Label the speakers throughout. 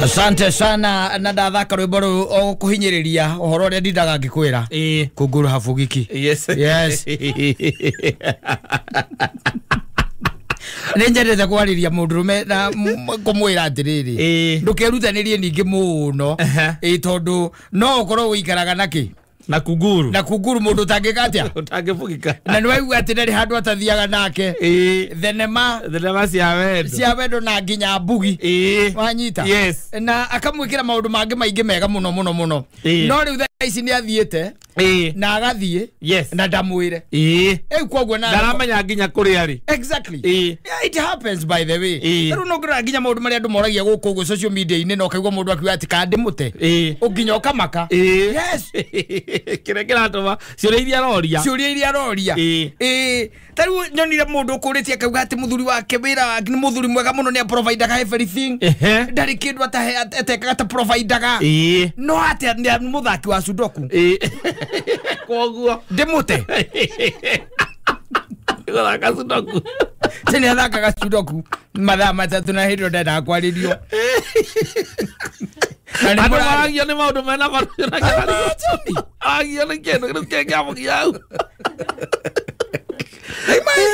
Speaker 1: Asante sana na ndathaka rwimbo rũu o kũhinyĩrĩria ũhoro ũrĩa ndindaga ngĩkwĩra. Kunguru habugiki.
Speaker 2: Yes.
Speaker 1: Yes. Nĩ nyendete kwarĩria mũndũrũme na kũmwĩra atĩrĩrĩ, ndũkerutanĩrie ningĩ mũno, tondũ no ũkorwo ũikaraga nakĩ
Speaker 2: na kunguru,
Speaker 1: na kunguru mũndũ ũtangĩka atĩa,
Speaker 2: ũtangĩbugika,
Speaker 1: na nĩ waigua atĩ ndarĩ handũ atathiaga nake. Thenema
Speaker 2: thenema cia wendo,
Speaker 1: cia wendo na nginya mbugi. Wanyita?
Speaker 2: Yes.
Speaker 1: Na akamwĩkĩra maũndũ mangĩ maingĩ mega mũno mũno mũno. No rĩu thaa ici nĩ athiĩte na agathiĩ.
Speaker 2: Yes.
Speaker 1: Na ndamwĩre. Rĩu koguo na
Speaker 2: ndaramenya nginya kũrĩa arĩ.
Speaker 1: Exactly. Yeah, it happens, by the way. Rĩu no ngĩrora nginya maũndũ marĩa andũ moragia gũkũ ũguo social media-inĩ, na ũkaigua mũndũ akiuga atĩ kandĩmũte, ũnginya ũkamaka. Yes.
Speaker 2: Kĩrĩa kĩratũma ciũria iria aroria,
Speaker 1: ciũria iria aroria. Ta rĩu nyonire mũndũ ũkũrĩtie akauga atĩ mũthuri wake wĩra wake nĩ mũthuri mwega mũno, nĩ aprovidaga everything, ndarĩ kĩndũ atekaga ta providaga, no atĩ nĩ mũthaki wa sudoku.
Speaker 2: Koguo
Speaker 1: ndĩmũte.
Speaker 2: Gũthaka sudoku.
Speaker 1: Nĩ athakaga sudoku mathaa 3 na hĩndĩ ĩyo ndendaga kwarĩrio.
Speaker 2: Andũ maragio nĩ maũndũ mena bata, aragio nĩ kĩndũ kĩu kĩngĩamũgia hau.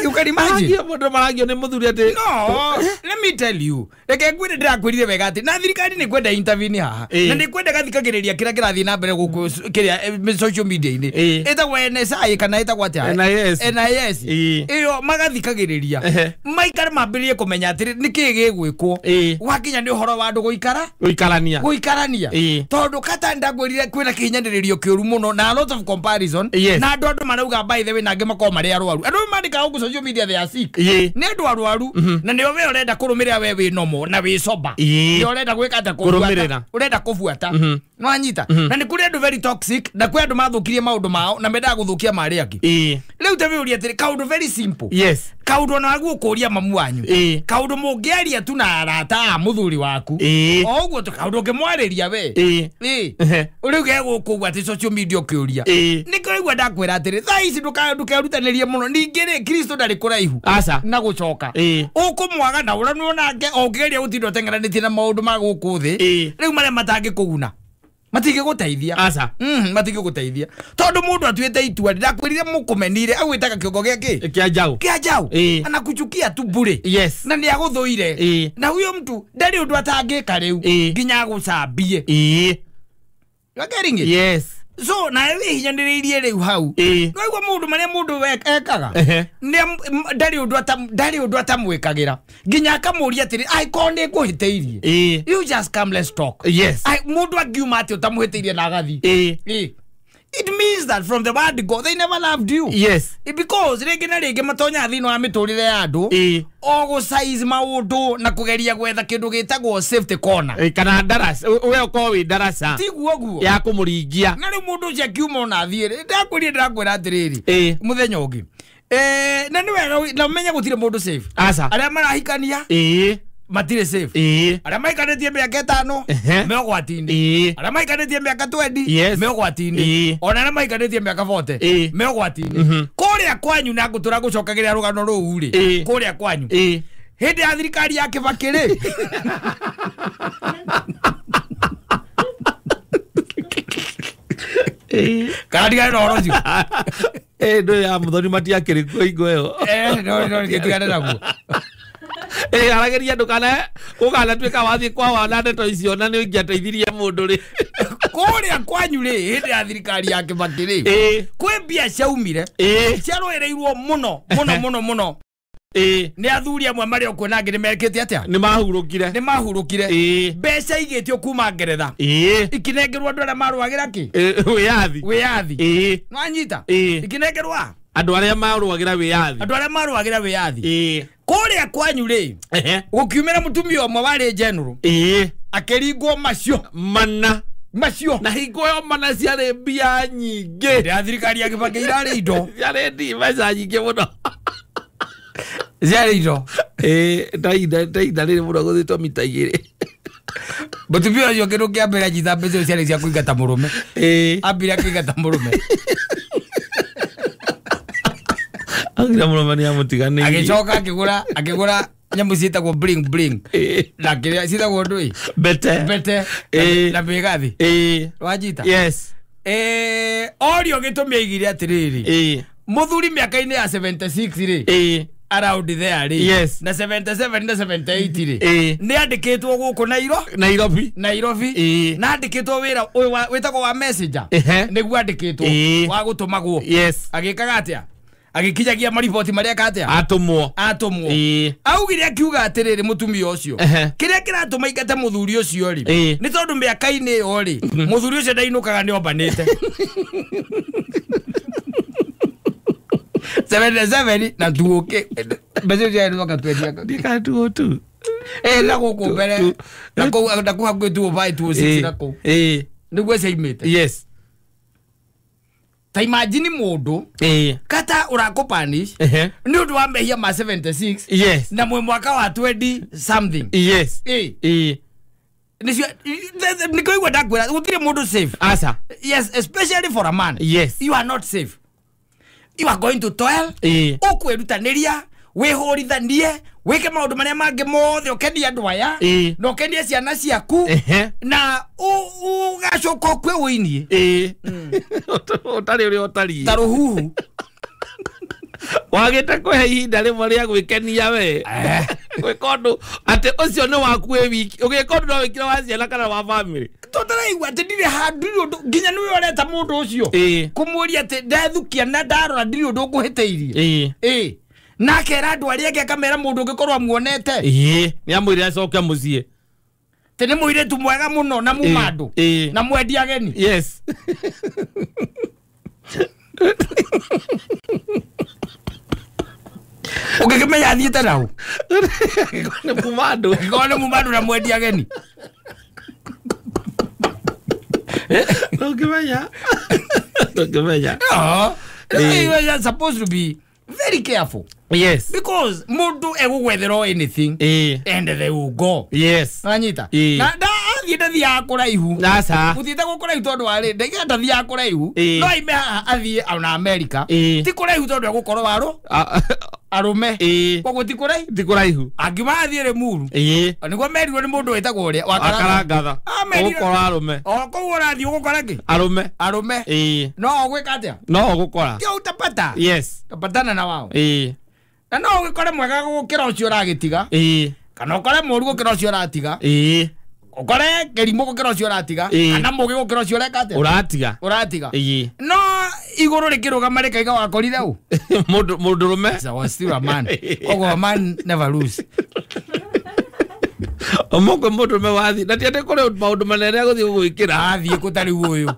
Speaker 1: You can imagine.
Speaker 2: Mũndũ maragio nĩ mũthuri atĩ
Speaker 1: No, let me tell you. Reke ngwĩre, ndĩrakwĩrire wega atĩ na thirikari nĩ kwenda intervene haha. Na nĩ kwenda gathikagĩrĩria kĩrĩa kĩrathiĩ na mbere gũkũ kĩrĩa social media-inĩ. Ĩtagwo NSI kana ĩtagwo atĩa?
Speaker 2: NIS.
Speaker 1: NIS. Ĩyo magathikagĩrĩria. Maikare mambĩrĩrie kũmenya atĩrĩ nĩkĩĩ gĩgwĩkwo. Gwakinya nĩ ũhoro wa andũ gũikara?
Speaker 2: Gũikarania.
Speaker 1: Gũikarania. Tondũ kata ndagwĩrire kwĩna kĩhinyanĩrĩrio kĩũru mũno na a lot of comparison. Na andũ marauga, by the way, na angĩ makorwo marĩ arwaru. Andũ mandĩkaga gũkũ social media they are sick. Nĩ andũ arwaru na nĩo we ũrenda kũrũmĩrĩra, we wĩ nomo na wĩ sober. Nĩ ũrenda gwĩka atĩa?
Speaker 2: Kũrũmĩrĩra.
Speaker 1: Ũrenda kũbuata. Nĩwanyita? Na nĩ kũrĩ andũ very toxic, na kwĩ andũ mathũkirie maũndũ mao na mendaga gũthũkia marĩa angĩ. Rĩu ta wĩũrie atĩrĩ, kaũndũ very simple.
Speaker 2: Yes.
Speaker 1: Kaũndũ ona waguo ũkũria mamu wanyu. Kaũndũ mũngĩaria tu na arata a mũthuri waku. O ũguo tu kaũndũ ũngĩmwarĩria we. Rĩu gegũkũ ũguo atĩ social media ũkĩũria. Nĩkĩo ũraigua ndakwĩra atĩrĩ, thaa ici ndũkerutanĩrie mũno. Ningĩ rĩ, Kristo ndarĩ kũraihu na gũcoka. Ũkũmwaga na ũranwo nake o ũkĩgeria gũtinda ũteng'eranĩtie na maũndũ ma gũkũ thĩ. Rĩu marĩa matangĩkũguna matingĩgũteithia.
Speaker 2: Aca.
Speaker 1: Matingĩgũteithia tondũ mũndũ atuĩte itua, ndakwĩrire mũkũmenire agwĩtaga kĩongo gĩa kĩ?
Speaker 2: Kĩa njaũ.
Speaker 1: Kĩa njaũ. Anakuchukia tu bure.
Speaker 2: Yes.
Speaker 1: Na nĩ agũthũire. Na huyo mtu ndarĩ ũndũ atangĩka rĩu nginya agũcambie. You are getting it?
Speaker 2: Yes.
Speaker 1: So na wĩhinyanĩrĩirie rĩu hau. Nĩwaigua maũndũ marĩa mũndũ ekaga? Ndarĩ ũndũ atamwĩkagĩra nginya akamũria atĩrĩ, angĩkorwo nĩ ngũhĩtĩirie, you just come, let's talk.
Speaker 2: Yes.
Speaker 1: Mũndũ angiuma atĩ ũtamũhĩtĩirie na agathiĩ. It means that from the word go they never loved you.
Speaker 2: Yes.
Speaker 1: Because rĩngĩ na rĩngĩ matonyaga thĩinĩ wa mĩtũrĩre ya andũ o gũ size maũndũ na kũgeria gwetha kĩndũ gĩtagwo safety corner.
Speaker 2: Kana ndaraca, we ũkorwo wĩ ndaraca
Speaker 1: tiguo guo
Speaker 2: ya kũmũringia.
Speaker 1: Na rĩu mũndũ ũcio akiuma ona athiĩ rĩ, ndakwĩrire ndĩrakwĩra atĩrĩrĩ, mũthenya ũngĩ, na nĩ wega na ũmenye gũtirĩ mũndũ safe.
Speaker 2: Aca.
Speaker 1: Arĩa marahikania matirĩ safe. Arĩa maikarĩtie mĩaka 5 me ũgwati-inĩ. Arĩa maikarĩtie mĩaka 20
Speaker 2: Yes.
Speaker 1: me ũgwati-inĩ. Ona arĩa maikarĩtie mĩaka 40 me ũgwati-inĩ. Kũrĩa kwanyu, na ngũtũra gũcokagĩra rũgano rũu rĩ, kũrĩa kwanyu hĩndĩ ya thirikari ya Kibaki rĩ, kana ndigane na ũhoro ũcio?
Speaker 2: Ndũ ya Muthoni matiakĩrĩ kuo hingo ĩyo.
Speaker 1: No tigane naguo.
Speaker 2: Arageria ndũkana ũkanatuĩka wathiĩ kwa wana ndeto icio na nĩ ũngĩateithirie mũndũ rĩ.
Speaker 1: Kũrĩa kwanyu rĩ, hĩndĩ ya thirikari ya Kibaki rĩ, kwĩ mbia ciaumire ciarũĩrĩirwo mũno mũno mũno mũno nĩ athuri amwe marĩa ũkuona angĩ nĩ mekĩte atĩa?
Speaker 2: Nĩ mahurũkire.
Speaker 1: Nĩ mahurũkire. Mbeca igĩtio kuma Ngeretha ikinengerwo andũ arĩa marũagĩra kĩ?
Speaker 2: Wĩyathi.
Speaker 1: Wĩyathi. Nĩwanyita? Ikinengerwo
Speaker 2: andũ arĩa marũagĩra wĩyathi.
Speaker 1: Andũ arĩa marũagĩra wĩyathi. Kũrĩa kwanyu rĩ, gũkiumĩra mũtumia ũmwe warĩ general, akĩringwo macio
Speaker 2: mana
Speaker 1: macio,
Speaker 2: na hingo ĩyo mana ciarĩ mbia nyingĩ.
Speaker 1: Hĩndĩ ya thirikari ya Kibaki irarĩ indo.
Speaker 2: Ciarĩ mbeca nyingĩ mũno.
Speaker 1: Ciarĩ indo.
Speaker 2: Ndainda rĩrĩ mũno gũthĩtwo mita 2.
Speaker 1: Mũtumia ũcio kĩndũ kĩa mbere anyita mbeca icio ciarĩ cia kũingata mũrũme. Ambire akĩingata mũrũme.
Speaker 2: Agira mũrũme nĩ amũtiganĩirie.
Speaker 1: Agĩcoka akĩgũra Nyamũ ciĩtagwo bling bling. Na kĩrĩa ciĩtagwo ndũĩ?
Speaker 2: Bete.
Speaker 1: Bete. Na mĩgathĩ. Wajita?
Speaker 2: Yes.
Speaker 1: Orio gĩtũmi aigire atĩrĩrĩ. Mũthuri mĩaka-inĩ ya 76 rĩ. Around there rĩ.
Speaker 2: Yes.
Speaker 1: Na 77 na 78 rĩ. Nĩ andĩkĩtwo gũkũ Nairobi. Nairobi. Na andĩkĩtwo wĩra ũyũ wĩtagwo wa messenger. Nĩguo andĩkĩtwo wa gũtũmagwo.
Speaker 2: Yes.
Speaker 1: Agĩkaga atĩa? Agĩkinyagia mariboti marĩa eka atĩa?
Speaker 2: Atũmwo.
Speaker 1: Atũmwo. Augire akiuga atĩrĩrĩ mũtumia ũcio. Kĩrĩa kĩratũma aingate mũthuri ũcio rĩ. Nĩ tondũ mĩaka-inĩ ĩyo rĩ, mũthuri ũcio ndainũkaga nĩ ombanĩte. 77 na tuoke. Mbeca cia mwaka 20.
Speaker 2: Ndika 202.
Speaker 1: Na gũkũ mbere. Na kũu na kũu hakuhĩ 205 206 na kũu. Nĩguo ciaimĩte.
Speaker 2: Yes.
Speaker 1: Ta imagine mũndũ kata ũrakũpanish nĩ ũndũ wa mehia ma 76.
Speaker 2: Yes.
Speaker 1: Na mwe mwaka wa 20 something.
Speaker 2: Yes.
Speaker 1: Nĩcio nĩkũigua ndakwĩra gũtirĩ mũndũ safe.
Speaker 2: Asa.
Speaker 1: Yes, especially for a man.
Speaker 2: Yes.
Speaker 1: You are not safe. You are going to toil. Ũkwĩrutanĩria wĩhũrithanie wĩke maũndũ marĩa mangĩ mothe ũkenie andũ aya na ũkenie ciana ciaku na ũgacoka ũkue ũinie.
Speaker 2: Ũtarĩ ũrĩa ũtariĩ.
Speaker 1: Ta rũhuhu.
Speaker 2: Wagĩte kũhe ihinda rĩmwe rĩa gwĩkenia we. Gwĩka ũndũ atĩ ũcio nĩ waku wĩ wiki. Ũgĩka ũndũ no wĩkire wa ciana kana wa family.
Speaker 1: Tũtaraigua atĩ ndirĩ handũ ndirĩ ũndũ nginya nĩwe ũreta mũndũ ũcio. Kũmũria atĩ ndethukia na ndarora ndirĩ ũndũ ngũhĩtĩirie. Na akera andũ arĩa angĩ akamera mũndũ ũngĩkorwo amuonete.
Speaker 2: Nĩ amwĩrire acoke mũciĩ.
Speaker 1: Atĩ nĩ mũirĩtu mwega mũno na muma andũ. Na mwendi ageni.
Speaker 2: Yes.
Speaker 1: Ũngĩkĩmenya athiĩte naũ?
Speaker 2: Nĩ muma andũ.
Speaker 1: Angĩkorwo nĩ muma andũ na mwendi ageni.
Speaker 2: Ndũngĩmenya. Ndũngĩmenya.
Speaker 1: No. You are supposed to be very careful.
Speaker 2: Yes.
Speaker 1: Because mũndũ egũgwethera anything and they will go.
Speaker 2: Yes.
Speaker 1: Wanyita? Na athiĩ ndathiaga kũraihu.
Speaker 2: Aca.
Speaker 1: Gũthiĩte kũraihu tondũ warĩ ndaiga ndathiaga kũraihu. No aime haha athiĩ ona America. Ti kũraihu tondũ egũkorwo arũ arũme. Koguo ti kũraihu.
Speaker 2: Ti kũraihu.
Speaker 1: Angiuma athiĩ Limuru. Nĩguo merirwo nĩ mũndũ wĩtagwo ũrĩa wa
Speaker 2: Karangatha. Ũgũkora arũme.
Speaker 1: O kũu ũrathiĩ ũgũkora kĩ?
Speaker 2: Arũme.
Speaker 1: Arũme. No ũgwĩka atĩa?
Speaker 2: No ũgũkora.
Speaker 1: Kĩo utapata.
Speaker 2: Yes.
Speaker 1: Utapatana na wao. Na no ũgĩkore mwega gũkĩra ũcio ũragĩtiga. Kana ũkore mũũru gũkĩra ũcio ũratiga. Ũkore kĩrimũ gũkĩra ũcio ũratiga. Kana mũũgĩ gũkĩra ũcio ũreka atĩa?
Speaker 2: Ũratiga.
Speaker 1: Ũratiga. No igũrũ rĩkĩrũgama rĩkaiga wakorire ũ?
Speaker 2: Mũndũrũme.
Speaker 1: I was still a man. Koguo a man never lose.
Speaker 2: Ũmũkwe mũndũrũme wathiĩ. Na ti atĩ kũrĩ maũndũ manene agũthiĩ gũgwĩkĩra.
Speaker 1: Athiĩ kũ ta rĩu ũyũ.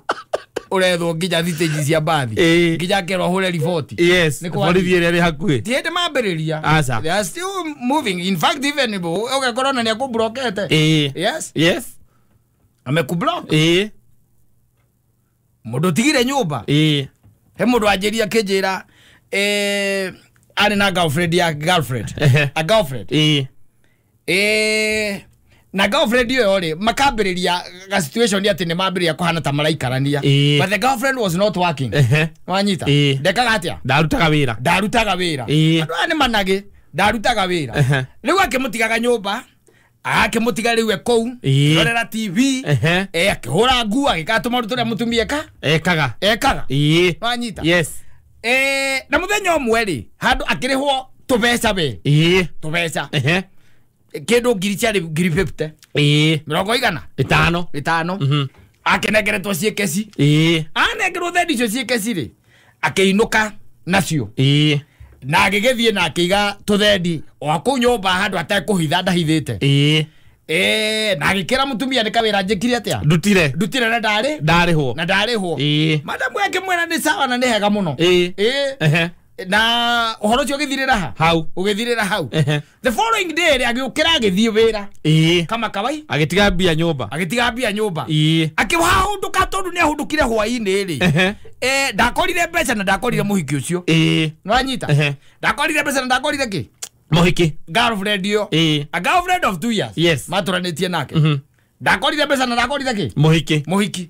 Speaker 1: Ũrethwo nginya thitĩnji cia mbathi. Nginya akerwo ahũre riboti.
Speaker 2: Yes. Borithi ĩrĩa ĩrĩ hakuhĩ.
Speaker 1: Ti hĩndĩ mambĩrĩria.
Speaker 2: Aca.
Speaker 1: They are still moving. In fact even ũgekora ona nĩ akũblokete. Yes.
Speaker 2: Yes.
Speaker 1: Amekublock. Mũndũ ũtigire nyũmba.
Speaker 2: He
Speaker 1: He mũndũ wanjĩria akĩnjĩra arĩ na girlfriend ya girlfriend. A girlfriend. Na girlfriend ĩyo rĩ makambĩrĩria ga situation atĩ nĩ mambĩrĩria kũhana ta maraikarania. But the girlfriend was not working. Wanyita? Ndekaga atĩa?
Speaker 2: Ndarutaga wĩra.
Speaker 1: Ndarutaga wĩra. Andũ aya nĩ managĩ. Ndarutaga wĩra. Rĩu akĩmũtigaga nyũmba. Akĩmũtiga rĩu e kũu. Rorera TV. Akĩhũra nguo agĩka tũmaũndũ tũrĩa mũtumia eka. Ekaga. Wanyita?
Speaker 2: Yes.
Speaker 1: Na mũthenya ũmwe rĩ handũ akĩrĩhwo tũbeca we. Tũbeca. Kĩndũ ngiri ciarĩ ngiri 50. Mĩrongo igana?
Speaker 2: Ĩtano.
Speaker 1: Ĩtano. Akĩnengeretwo ciĩkeci. Anengerwo thendi icio ciĩkeci rĩ akĩinũka nacio. Na agĩgĩthiĩ na akĩiga tũthendi o kũu nyũmba handũ atekũhitha ndahithĩte. Na agĩkĩra mũtumia nĩ kawĩra njĩkire atĩa?
Speaker 2: Ndutire.
Speaker 1: Ndutire na ndarĩ?
Speaker 2: Ndarĩhwo.
Speaker 1: Na ndarĩhwo. Madamu akĩmwĩra nĩ sawa na nĩ hega mũno. Na ũhoro ũcio ũgĩthirĩra ha?
Speaker 2: Hau.
Speaker 1: Ũgĩthirĩra hau. The following day rĩ agĩũkĩra agĩthiĩ wĩra. Kama kawai.
Speaker 2: Agĩtiga mbia nyũmba.
Speaker 1: Agĩtiga mbia nyũmba. Akĩhahũndũka tondũ nĩ ahũndũkire hwaĩ-inĩ rĩ. Ndakorire mbeca na ndakorire mũhiki ũcio. Nĩwanyita? Ndakorire mbeca na ndakorire kĩ?
Speaker 2: Mũhiki.
Speaker 1: Girlfriend ĩyo. A girlfriend of 2 years.
Speaker 2: Yes.
Speaker 1: Matũranĩtie nake. Ndakorire mbeca na ndakorire kĩ?
Speaker 2: Mũhiki.
Speaker 1: Mũhiki.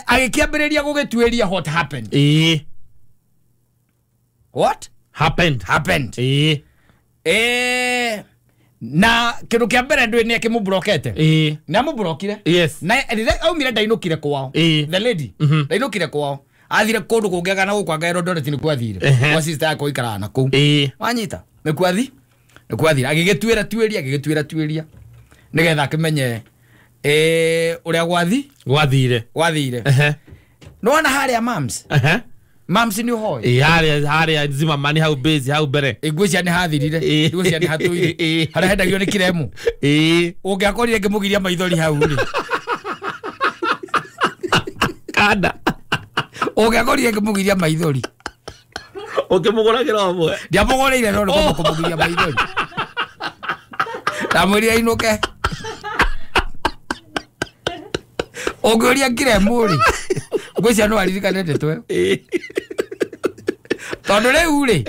Speaker 1: Agĩkĩambĩrĩria gũgĩtuĩria what happened. What
Speaker 2: happened?
Speaker 1: Happened. Na kindu kia mbere ndui ni akimublockete. Ni amublokire.
Speaker 2: Yes.
Speaker 1: Na rĩrĩa aumire ndainũkire kwao. The lady. Ndainũkire kwao. Athire kundu kũngĩ na gũkũ anga Eldoret nĩ kwathire. Kwa sister yako ikaraga na kũu. Wanyita. Nĩ kwathi. Nĩ kwathire. Agĩgĩtuĩra tuĩria, agĩgĩtuĩra tuĩria. Nĩgetha akĩmenye ũrĩa gwathi.
Speaker 2: Gwathire.
Speaker 1: Gwathire. Nĩwona harĩa mams. Mams ni hoi.
Speaker 2: Harĩa nzima mani hau base hau mbere.
Speaker 1: Ngwĩciria nĩ hathirire. Ngwĩciria nĩ hatũire. Harĩa hendagio nĩ kiremu. Ũngĩakorire ngĩmũgiria maithori hau rĩ.
Speaker 2: Kanda.
Speaker 1: Ũngĩakorire ngĩmũgiria maithori.
Speaker 2: Ũkĩmũgũragĩra ũmwe.
Speaker 1: Ndiamũgũrĩire no nĩ kũmũgiria maithori. Ndamwĩrire ainũke. Ũngĩũria kiremu rĩ. Ngwĩciria no aririkane ndeto ĩyo. Tondũ rĩu rĩ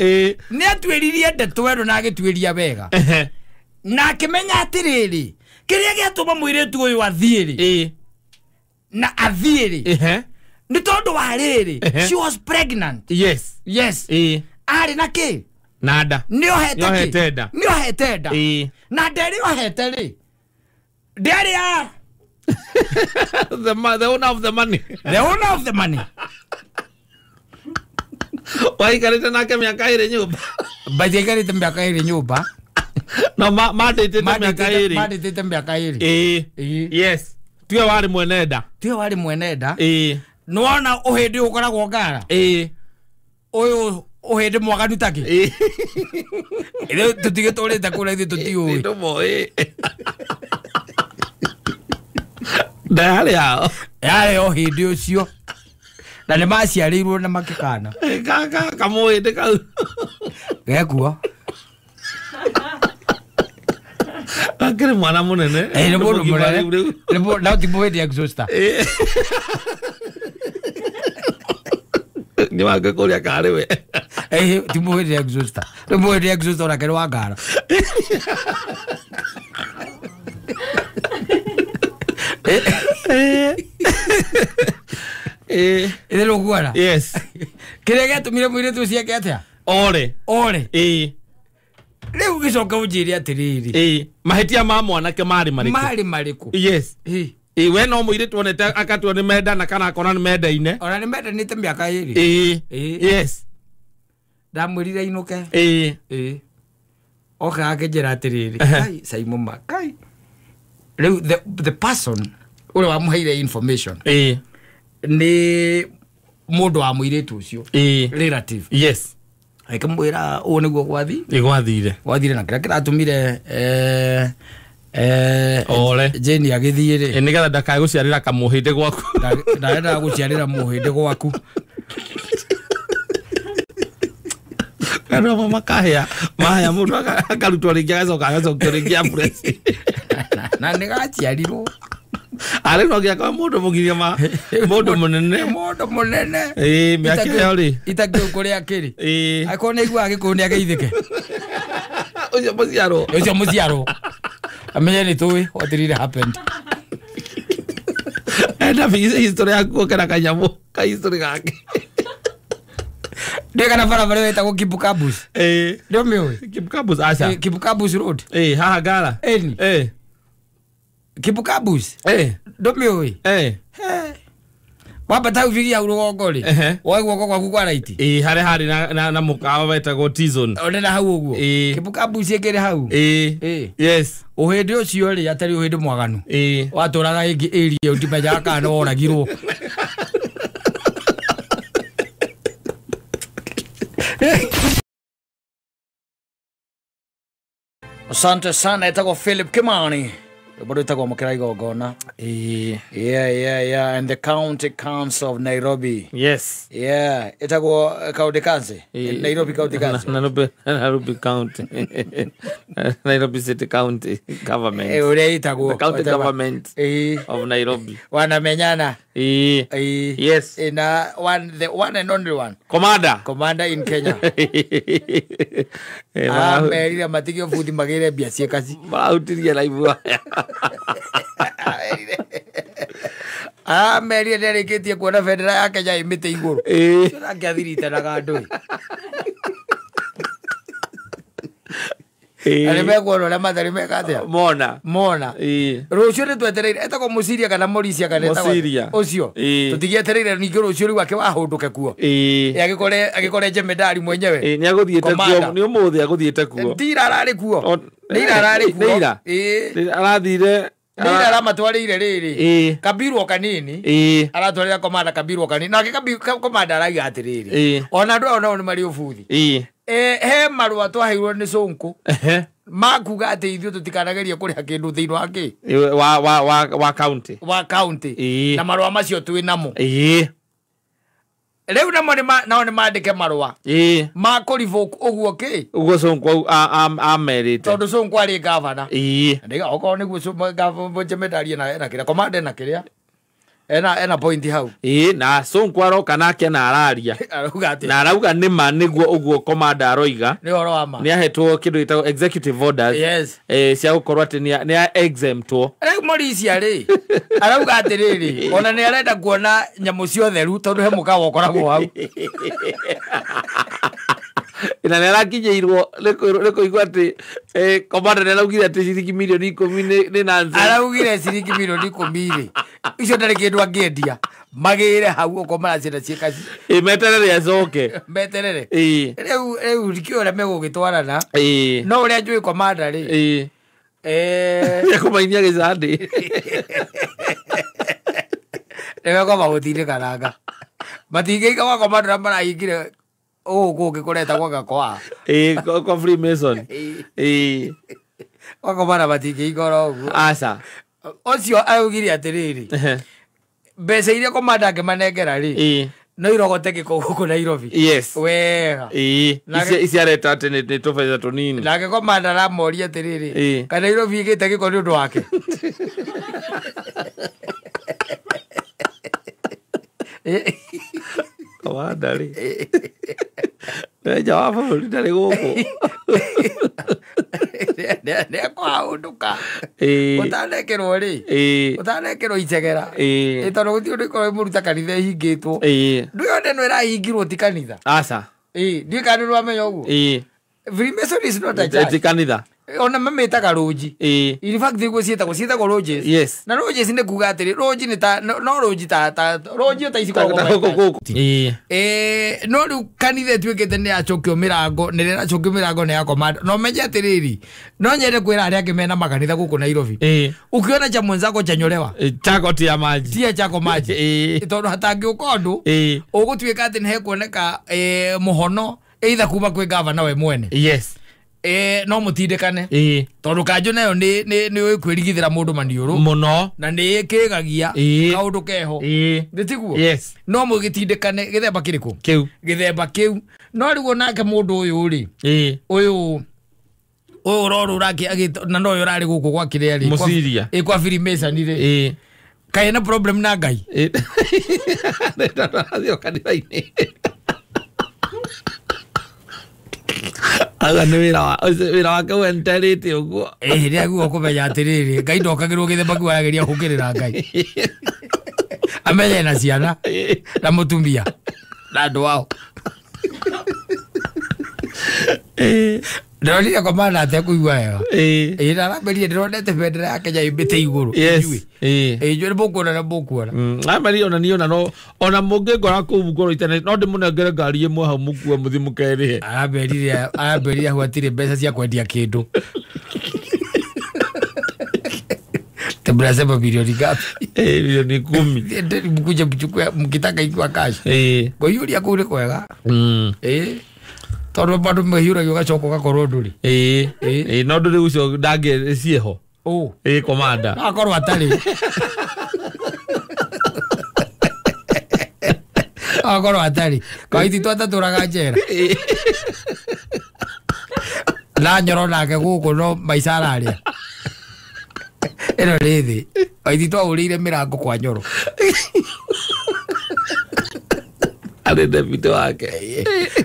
Speaker 1: nĩ atuĩririe ndeto ĩno na agĩtuĩria wega. Na akĩmenya atĩrĩrĩ kĩrĩa gĩatũma mũirĩtu ũyũ athiĩ rĩ na athiĩ rĩ nĩ tondũ wa rĩrĩ she was pregnant.
Speaker 2: Yes.
Speaker 1: Yes. Arĩ na kĩ?
Speaker 2: Na nda.
Speaker 1: Nĩ ohete kĩ? Nĩ ohete nda. Na nda ĩrĩa ohete rĩ ndĩarĩ ya
Speaker 2: the owner of the money.
Speaker 1: The owner of the money.
Speaker 2: Waikarĩte nake mĩaka ĩrĩ nyũmba.
Speaker 1: Baikarĩte mĩaka ĩrĩ nyũmba.
Speaker 2: No mandĩtĩte mĩaka ĩrĩ.
Speaker 1: Mandĩtĩte mĩaka ĩrĩ.
Speaker 2: Yes. Tiwe warĩ mwene nda.
Speaker 1: Tiwe warĩ mwene nda. Nĩwona ũhĩndĩ ũkoragwo ngara. Ũyũ ũhĩndĩ mwaganu takĩ. Rĩu tũtigĩtũrĩte kũrĩa ithuĩ tũtiũĩ.
Speaker 2: Ndũmoĩ. Ndayarĩ yao.
Speaker 1: Yarĩ o hĩndĩ ũcio. Na nĩ maciarĩirwo na makĩkana.
Speaker 2: Kamũhĩndĩ kau.
Speaker 1: Gekuo.
Speaker 2: Akĩrĩ mwana mũnene.
Speaker 1: Nĩ mũndũ mũnene. No ti mũhĩndĩ exhauster.
Speaker 2: Nĩ wake kũrĩa karĩ we.
Speaker 1: Ti mũhĩndĩ exhauster. Nĩ mũhĩndĩ exhauster onake nĩ wa ngara. Ĩthĩ rũguara.
Speaker 2: Yes.
Speaker 1: Kĩrĩa gĩatũmire mũirĩtu ũcio eke atĩa?
Speaker 2: Ore.
Speaker 1: Ore. Rĩu gĩcoka ũnjĩre atĩrĩrĩ.
Speaker 2: Mahĩtia ma mwanake marĩ marĩkũ?
Speaker 1: Marĩ marĩkũ?
Speaker 2: Yes. We no mũirĩtu onete akatua nĩ mendana kana akona nĩ mendaine.
Speaker 1: Ona nĩ mendanĩte mĩaka ĩrĩ.
Speaker 2: Yes.
Speaker 1: Ndamwĩrire ainũke. Oka akĩnjĩra atĩrĩrĩ. Kai Saimuma kai. Rĩu the person ũrĩa wamũheire information nĩ mũndũ wa mũirĩtu ũcio. Relative.
Speaker 2: Yes.
Speaker 1: Akĩmwĩra ũũ nĩguo gwathi.
Speaker 2: Gwathire.
Speaker 1: Gwathire na kĩrĩa kĩratũmire
Speaker 2: ore
Speaker 1: Jane agĩthiĩ rĩ.
Speaker 2: Nĩgetha ndakae gũciarĩra kamũhĩndĩ gwaku.
Speaker 1: Ndarendaga gũciarĩra mũhĩndĩ gwaku.
Speaker 2: Andũ amwe makahĩa mahĩa mũndũ akarutwo rĩngĩ agacoka agacokio rĩngĩ afresh.
Speaker 1: Na nĩgaciarirwo.
Speaker 2: Arĩ no gĩakwa mũndũ mũgiria ma mũndũ mũnene.
Speaker 1: Mũndũ mũnene.
Speaker 2: Mĩaka ĩyo rĩ.
Speaker 1: Itakĩũĩ kũrĩa akĩrĩ. Angĩkorwo nĩ aiguaga gĩkũyũ nĩ ageithĩke.
Speaker 2: Ũcio mũciarwo.
Speaker 1: Ũcio mũciarwo. Amenye nĩ tũĩ what really happened.
Speaker 2: Enda history yaku ũkera kanyamũ ka history gake.
Speaker 1: Ndĩ kana barabara ĩtagwo Kibukabus. Nĩ ũmĩũĩ?
Speaker 2: Kibukabus aca.
Speaker 1: Kibukabus road.
Speaker 2: Haha Ngara.
Speaker 1: Ĩni. Kibukabus. Ndũmĩũĩ? Wambata hau bigia hau rũgongo rĩ. Woe guoko gwaku kwa right.
Speaker 2: Harĩa harĩ na mũkawa wetagwo T-zone.
Speaker 1: Onena hau ũguo. Kibukabus ĩkĩrĩ hau.
Speaker 2: Yes.
Speaker 1: Ũhĩndĩ ũcio rĩ atarĩ ũhĩndĩ mwaganu. Watũraga ĩngĩ area ũtimenyaga kana nĩ woragirwo. Asante sana etagwo Philip Kimani. Bado etagwo Mukira Igongona. Yeah and the County Council of Nairobi.
Speaker 2: Yes.
Speaker 1: Yeah, etagwo County Council. Nairobi County Council.
Speaker 2: Nairobi County. Nairobi City County Government.
Speaker 1: Ũrĩa ĩtagwo
Speaker 2: the County Government of Nairobi.
Speaker 1: Wanamenyana.
Speaker 2: Yes.
Speaker 1: Na one the one and only one.
Speaker 2: Commander.
Speaker 1: Commander in Kenya. Amerire matigio futhi magire mbia ciekaci.
Speaker 2: Marahutirie live.
Speaker 1: Amerire nĩarĩkĩtie kuona bendera ya Kenya ĩ mĩtĩ igũrũ. Nake athiritanaga andũ. Na nĩ mekuona ũrĩa mathari meka atĩa.
Speaker 2: Mona.
Speaker 1: Mona. Rũciũ nĩ twetereire etagwo Mũciria kana Mũrisia kana etagwo ũcio. Tũtigĩetereire ningĩ rũciũ rĩu akĩwahũndũke kuo. Agĩkore jemedari mwenyewe.
Speaker 2: Nĩ agũthiĩte kuo, nĩ ũmũthĩ agũthiĩte kuo.
Speaker 1: Ti ira ararĩ kuo. Nĩ ira ararĩ kuo.
Speaker 2: Nĩ ira. Arathire
Speaker 1: nĩ ira aramatwarĩire rĩrĩ. Kabirwo kanini. Aratwarĩra komanda kabirwo kanini. Nake komanda arauga atĩrĩrĩ. Ona andũ aya nao nĩ marĩ ũbuthi. He marũa twaheirwo nĩ Sonko. Makuga atĩ ithuĩ tũtikanagerie kũrĩha kĩndũ thĩinĩ wa kĩ?
Speaker 2: Wa county.
Speaker 1: Wa county. Na marũa macio twĩ namo. Rĩu namo nao nĩ mandĩke marũa. Ma kũ revoke ũguo kĩ?
Speaker 2: Ũguo Sonko amerite.
Speaker 1: Tondũ Sonko arĩ gavana. Okorwo nĩguo jemedari ena kĩrĩa komanda ena kĩrĩa. Ena point hau.
Speaker 2: Na Sonko aroka nake na araria.
Speaker 1: Arauga atĩa?
Speaker 2: Na arauga nĩ ma nĩguo ũguo komanda aroiga.
Speaker 1: Nĩ ũhoro wa ma.
Speaker 2: Nĩ ahetwo kĩndũ gĩtagwo executive orders.
Speaker 1: Yes.
Speaker 2: Cia gũkorwo atĩ nĩ exemptwo.
Speaker 1: Rĩu Morisia rĩ arauga atĩrĩrĩ ona nĩ arenda kuona nyamũ ciothe rĩu tondũ he mũkawa ũkoragwo hau.
Speaker 2: Na nĩ arakinyĩirwo nĩ kũigua atĩ komanda nĩ araugire atĩ ciringi mirioni 10 nĩ nonsense.
Speaker 1: Araugire ciringi mirioni 10 rĩ icio ndarĩ kĩndũ angĩendia magĩre hau ũko maracienda ciĩka
Speaker 2: meterere acoke
Speaker 1: meterere rĩu ndikĩũĩ ũrĩa megũgĩtwarana no ũrĩa njũĩ komanda rĩ
Speaker 2: nĩekũmainia gĩcandĩ
Speaker 1: nĩmekũma gũtindĩkananga matingĩika gwa komanda ũrĩa marahingire ũũ kũngĩ kũretagwo gakwa
Speaker 2: kwa Freemason
Speaker 1: gwa komanda matingĩika oro ũguo
Speaker 2: aca
Speaker 1: ũcio araugire atĩrĩrĩ mbeca iria komanda angĩmanengera rĩ no irogote gĩko gũkũ Nairobi.
Speaker 2: Yes.
Speaker 1: Wega.
Speaker 2: Ici areta atĩ nĩ tũbeca tũnini.
Speaker 1: Nake komanda aramoria atĩrĩrĩ kana Nairobi ĩgĩte gĩko nĩ ũndũ wake.
Speaker 2: Komanda rĩ nĩ wa bũrũri ndarĩ gũkũ.
Speaker 1: Nĩekũhaũndũka ũtanekĩrwo rĩ ũtanekĩrwo icegera tondũ gũtirĩ ũndũ ĩkorwo ĩmũruta kanitha ĩhingĩtwo ndũyone ĩno ĩrahingirwo ti kanitha.
Speaker 2: Aca.
Speaker 1: Ndiũĩ kana nĩũramenya ũguo. Freemason is not a church.
Speaker 2: Ti kanitha.
Speaker 1: Ona mamĩtaga rũnji. In fact nĩguo ciĩtagwo rũnji.
Speaker 2: Yes.
Speaker 1: Na rũnji nĩ kuga atĩrĩ rũnji nĩ ta no rũnji ta rũnji ta ici koragwo. No rĩu kanitha ĩtuĩkĩte nĩ yacokio mĩrango nĩ ĩracokio mĩrango nĩ ya komanda. No menye atĩrĩrĩ no nyende kwĩra arĩa angĩ mena makanitha gũkũ Nairobi. Ukiona cha mwenzako chanyolewa
Speaker 2: chako tia maji.
Speaker 1: Tia chako maji. Tondũ hatangĩũka ũndũ ũgũtuĩka atĩ nĩ hekuoneka mũhono either kuma kwĩ gavana we mwene.
Speaker 2: Yes.
Speaker 1: No mũtindĩkane tondũ kanjũ nayo nĩ nĩ kwĩrigithĩra mũndũ maniũrũ
Speaker 2: mũno
Speaker 1: na nĩ ĩkĩgagia kaũndũ keho nĩ tiguo.
Speaker 2: Yes.
Speaker 1: No mũgĩtindĩkane gĩthemba kĩrĩkũ
Speaker 2: kĩu
Speaker 1: gĩthemba kĩu no rĩu onake mũndũ ũyũ rĩ ũyũ ũrorũra na no ũyũ ũrarĩ gũkũ gwa kĩrĩa rĩ
Speaker 2: Mũciria
Speaker 1: kwa Freemason rĩ kaĩ na problem na Ngai
Speaker 2: ndathiĩ kanitha-inĩ. Aga nĩ wĩra wake wenterete ũguo.
Speaker 1: Nĩaguo kũmenya atĩrĩrĩ Ngai ndokagĩrwo gĩthemba kĩu arageria gũkĩrĩra Ngai amenye na ciana na mũtumia na andũ ao. Ndĩronire komanda atekũigua wega. Na aramberie ndĩronete bendera ya Kenya ĩmbĩte igũrũ. Inyuĩ nĩ mũkuona na mũkuona.
Speaker 2: Amerie ona niĩ ona no ona mũngĩngora kũu ngoro itene no ndĩmũnengere ngari ĩmwe hau mũkue mũthiĩ mũkerĩhe.
Speaker 1: Aramberire hau hatirĩ mbeca cia kwendia kĩndũ. Mnasema bilioni ngapi?
Speaker 2: Bilioni 10.
Speaker 1: Mkuje mchukue mkitaka ikiwa cash. Ngũiyũria kũu nĩ kwega. Tondũ bado mehiũragia ũgacoka ũgakorwo ndũrĩ.
Speaker 2: No ndũrĩ ũcio ndangĩ ciĩho. Komanda.
Speaker 1: No akorwo atarĩ. Akorwo atarĩ. Kaiti twatatũraga njera. Na Nyoro nake gũkũ no maica ararĩa. Ĩno nĩ thĩ. Kaiti twahũrĩire mĩrango kwa Nyoro.
Speaker 2: Arĩ deputy wake.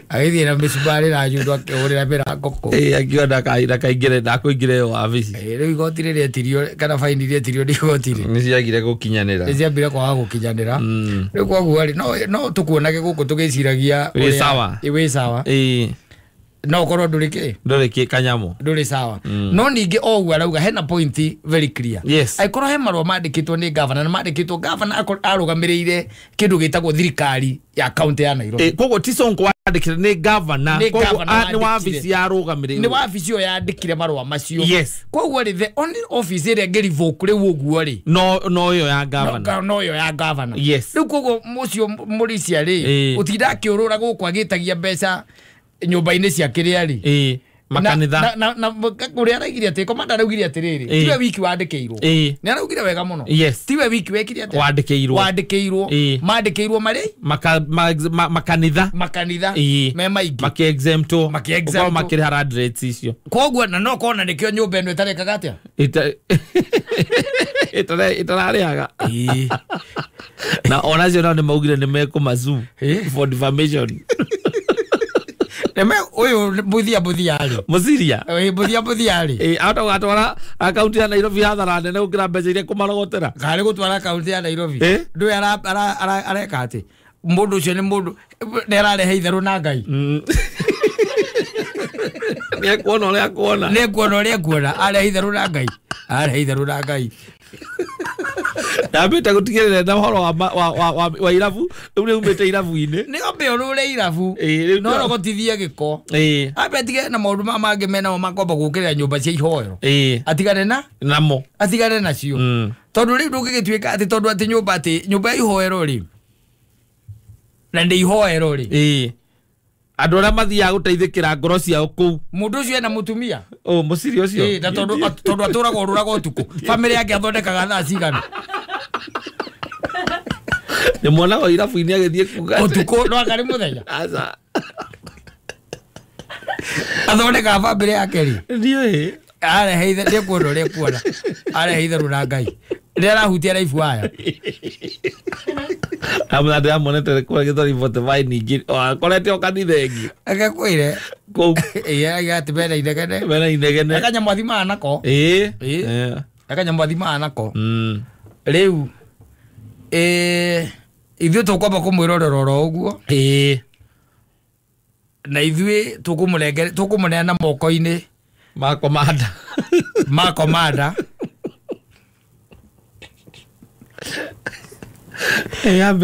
Speaker 1: Agĩthiĩ na mĩcumarĩ na nyundo akĩhũrĩra mĩrango kũu.
Speaker 2: Akiuga ndakaingĩre ndakũingĩre wabici.
Speaker 1: Rĩu igoti rĩrĩa kana faini rĩetirio nĩ igoti rĩ.
Speaker 2: Nĩ ciagire gũkinyanĩra.
Speaker 1: Nĩ ciambire kwaga gũkinyanĩra. Rĩu koguo rĩ no tũkuonage gũkũ tũgĩciragia
Speaker 2: wĩ sawa.
Speaker 1: Wĩ sawa. No korwo ndũrĩ kĩ?
Speaker 2: Ndũrĩ kĩ kanyamũ.
Speaker 1: Ndũrĩ sawa. No ningĩ o ũguo arauga hena point very clear.
Speaker 2: Yes.
Speaker 1: Angĩkorwo he marũa mandĩkĩtwo nĩ governor na mandĩkĩtwo governor arũgamĩrĩire kĩndũ gĩtagwo thirikari ya county ya Nairobi.
Speaker 2: Koguo ti Sonko wandĩkire nĩ governor. Koguo nĩ wabici yarũgamĩrĩire.
Speaker 1: Nĩ wabici ĩyo yandĩkire marũa macio.
Speaker 2: Yes.
Speaker 1: Koguo rĩ the only office ĩrĩa ĩngĩrevoke rĩu ũguo rĩ
Speaker 2: no ĩyo ya governor.
Speaker 1: No ĩyo ya governor.
Speaker 2: Yes.
Speaker 1: Rĩu koguo mũcio Mũrĩcia rĩ ũtinda akĩũrũra gũkũ agĩtagia mbeca nyũmba-inĩ cia kĩrĩa rĩ
Speaker 2: makanitha
Speaker 1: na ũrĩa araugire atĩ komanda araugire atĩrĩrĩ tiwe wiki wandĩkĩirwo. Nĩ araugire wega mũno.
Speaker 2: Yes.
Speaker 1: Tiwe wiki wekire atĩa?
Speaker 2: Wandĩkĩirwo.
Speaker 1: Mandĩkĩirwo marĩ
Speaker 2: makanitha
Speaker 1: me maingĩ
Speaker 2: makĩ-exemptwo ũkorwo makĩrĩha land rates icio.
Speaker 1: Koguo na no kona nĩkĩo nyũmba ĩno ĩtarekaga atĩa?
Speaker 2: Ĩtararĩhaga. Na onacio nao nĩ maugire nĩ mekũmazu for defamation.
Speaker 1: Neme uyu buthia rĩ.
Speaker 2: Mũciria.
Speaker 1: Buthia rĩ.
Speaker 2: Ahota gũgatwara akaunti ya Nairobi hathara nene gũkĩra mbeca iria kũmarogotera.
Speaker 1: Karĩ gũtwara akaunti ya Nairobi. Ndũĩ areka atĩ mũndũ ũcio nĩ mũndũ nĩ ararehe itherũ na Ngai.
Speaker 2: Nĩ ekuona ũrĩa ekuona.
Speaker 1: Nĩ ekuona ũrĩa ekuona arehe itherũ na Ngai. Arehe itherũ na Ngai.
Speaker 2: Ndambĩte gũtigĩrĩra na ũhoro wa irabu rĩu nĩ umĩte irabu-inĩ.
Speaker 1: Nĩ ambe ũrũre irabu no rogotithie gĩko. Ambe atigane na maũndũ maya mangĩ menamo makwamba gũkĩrĩra nyũmba cia ihoero. Atigane na
Speaker 2: namo.
Speaker 1: Atigane nacio. Tondũ rĩu ndũngĩgĩtuĩka atĩ tondũ atĩ nyũmba atĩ nyũmba ya ihoero rĩ na ndĩ ihoero rĩ
Speaker 2: andũ arĩa mathiaga gũteithĩkĩra ngoro ciao kũu.
Speaker 1: Mũndũ ũcio ena mũtumia.
Speaker 2: Mũciri ũcio.
Speaker 1: Na tondũ atũraga ũrũraga ũtukũ. Bamĩrĩ yake athondekaga thaa cigana?
Speaker 2: Nĩ mwonaga irabu-inĩ agĩthiĩ kuga
Speaker 1: ũtukũ no anga nĩ mũthenya.
Speaker 2: Aca.
Speaker 1: Athondekaga bamĩrĩ yake rĩ?
Speaker 2: Ndiũĩ.
Speaker 1: Arehe ithe nĩ kuona ũrĩa ekuona. Arehe itherũ na Ngai. Rĩrĩa arahutia raibu aya.
Speaker 2: Amũtha ndĩramuonete kũrĩa Gĩthweri 45 ningĩ akorete o kanitha ĩngĩ.
Speaker 1: Agakwĩre
Speaker 2: kũu.
Speaker 1: Atĩ mena inegene.
Speaker 2: Mena inegene.
Speaker 1: Akanyamũ athimaga nako. Akanyamũ athimaga nako. Rĩu ithuĩ tũkwamba kũmwĩrorera oro ũguo. Na ithuĩ tũkũmũneana moko-inĩ
Speaker 2: ma komanda.
Speaker 1: Ma komanda.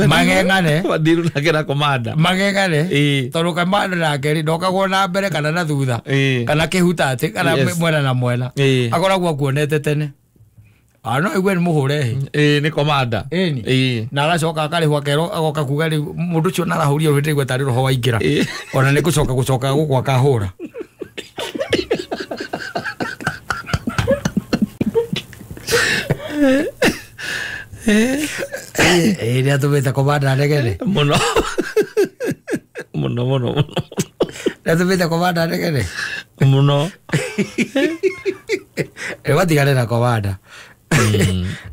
Speaker 1: Mageng'ane.
Speaker 2: Wandiru nake na komanda.
Speaker 1: Mageng'ane. Tondũ komanda nake rĩ ndokagwo na mbere kana na thutha kana kĩhutatĩ kana mwena na mwena. Akoragwo akuonete tene. No igue nĩ mũhũre hĩ.
Speaker 2: Nĩ komanda.
Speaker 1: Na agacoka akarĩhwo akerwo agoka kuga rĩu mũndũ ũcio narahũrire rũhĩ ndĩraigua tarĩ roho waingĩra. Ona nĩ gũcoka gũcoka gũkũ akahũra. Nĩ atũmĩte komanda anegene.
Speaker 2: Mũno. Mũno mũno mũno.
Speaker 1: Nĩ atũmĩte komanda anegene.
Speaker 2: Mũno.
Speaker 1: Matigane na komanda.